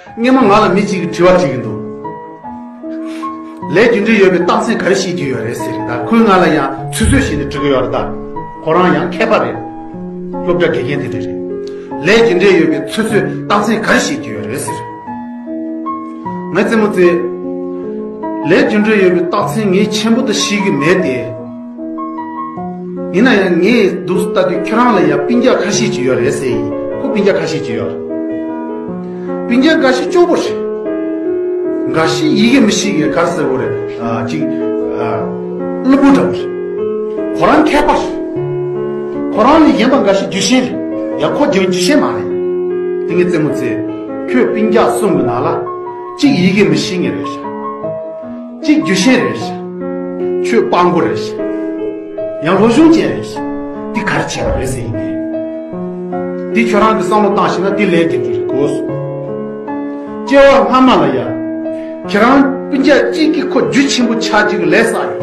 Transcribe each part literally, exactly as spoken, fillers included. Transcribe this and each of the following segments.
སྔོན་མ་ང་ལ་མི་གཅིག་གིས་དྲི་བ་དྲིས་ཀྱི་འདུག། ལས་རྒྱུ་འབྲས་ཡོད་པའི་རྟགས་མཚན་ག་རེ་ཤེས་ཀྱི་ཡོད་རེད་ཟེར། ད་ཁོས་ང་ལ་ཡང་ཚོད་ཚོད་བྱས་ནས་དྲི་གི་ཡོད་རེད། ད་ཁོ་རང་ཡང་མཁས་པ་རེད། སློབ་གྲྭ་དགེ་རྒན་དེ་འདྲ་རེད། ལས་རྒྱུ་འབྲས་ཡོད་པའི་ཚོད་ཚོད་རྟགས་མཚན་ག་རེ་ཤེས་ཀྱི་ཡོད་རེད་ཟེར། ངའི་རྩེད་མོ་རྩེ། ལས་རྒྱུ་འབྲས་ཡོད་པའི་རྟགས་མཚན་ངས་ཆེན་པོ་དུ་ཤེས་ཀྱི་མེད་དེ། ཡིན་ན་ཡང་ངས་འདུག་ལྟ་དུས་ཁྱོད་རང་ལ་ཡང་སྤུན་ཀྱག་ཁ་ཤས་ཅིག་ཡོད་རེད་ཟེར་ཡིན། ཁོ་སྤུན་ཀྱག་ཁ་ཤས་ཅིག་ཡོད་རེད། སྤུན་ཀྱག་འགའ་ཞིག་སྐྱོ་པོ་རེད། འགའ་ཞིག་ཡི་གེ་མི་ཤེས་མཁན་ག་རེ་ཟེར་དགོས་རེད། ཨ་ཅིག་ཨ་བླུན་པོ་འདྲ་པོ་རེད། ཁོ་རང་མཁས་པ་རེད། ཁོ་རང་ལས་གཞན་པ་འགའ་ཞིག་རྒྱུ་ཤེས་རེད། ཡ་ཁོ་རྒྱུ་རྒྱུ་ཤེས་མ་རེད། དེ་ངས་རྩེད་མོ་རྩེ། ཁྱོད་སྤུན་ཀྱག་གསུམ་གྱི་ནང་ལ་གཅིག་ཡི་གེ་མི་ཤེས་མཁན་རེད་ཤག། གཅིག་རྒྱུ་ཤེས་རེད་ཤག། ཁྱོད་སྤྲང་པོ་རེད་ཤག། ཡང་སློབ་སྦྱོང་ཅན་རེད་ཤག། འདི་ག་རེ་བྱས་པ་རེད་ཟེར་ཡིན་ནའི། འདི་ཁྱོད་རང་གིས་བསམ་བློ་བཏང་ཤེས་ན་འདི་ལས་ཀྱི་འགྲོ་རེད་གོ་སོང་། སྐྱེ་བ་སྔ་མ་ལ་ཡ། ཁྱེད་རང་སྤུན་ཀྱག་གཅིག་གིས་ཁོ་རྒྱུ་ཆེན་པོ་ཆགས་རྒྱུ་གི་ལས་བསགས་ཡོད་རེད།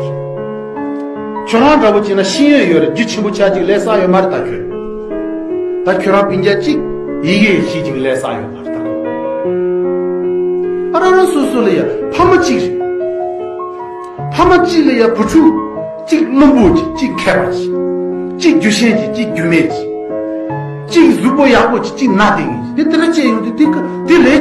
ཁྱོད་རང་འདྲ་པོ་བྱས་ན་ཤེས་ཡོན་ཡོད་རེད། རྒྱུ་ཆེན་པོ་ཆགས་རྒྱུ་གི་ལས་བསགས་ཡོད་མ་རེད་ད་ཁྱོད། ད་ཁྱོད་རང་སྤུན་ཀྱག་གཅིག་ཡི་གེ་ཤེས་རྒྱུ་གི་ལས་བསགས་ཡོད་མ་རེད་ད། ཨ་རང་རང་སོ་སོ་ལ་ཡ་ཕ་མ་གཅིག་རེད། ཕ་མ་གཅིག་ལ་ཡ་བུ་ཕྲུག་གཅིག་བླུན་པོ་གཅིག་གཅིག་མཁས་པ་གཅིག། གཅིག་རྒྱུ་ཤེས་གཅིག་གཅིག་རྒྱུ་མེད་གཅིག། གཅིག་གཟུགས་པོ་ཡག་པོ་གཅིག་གཅིག་ན་དེ་ངེས་དེ་དེ་འདྲ་བྱས་ཡོང་དུས་དེ་ཀ་དེ་ལས་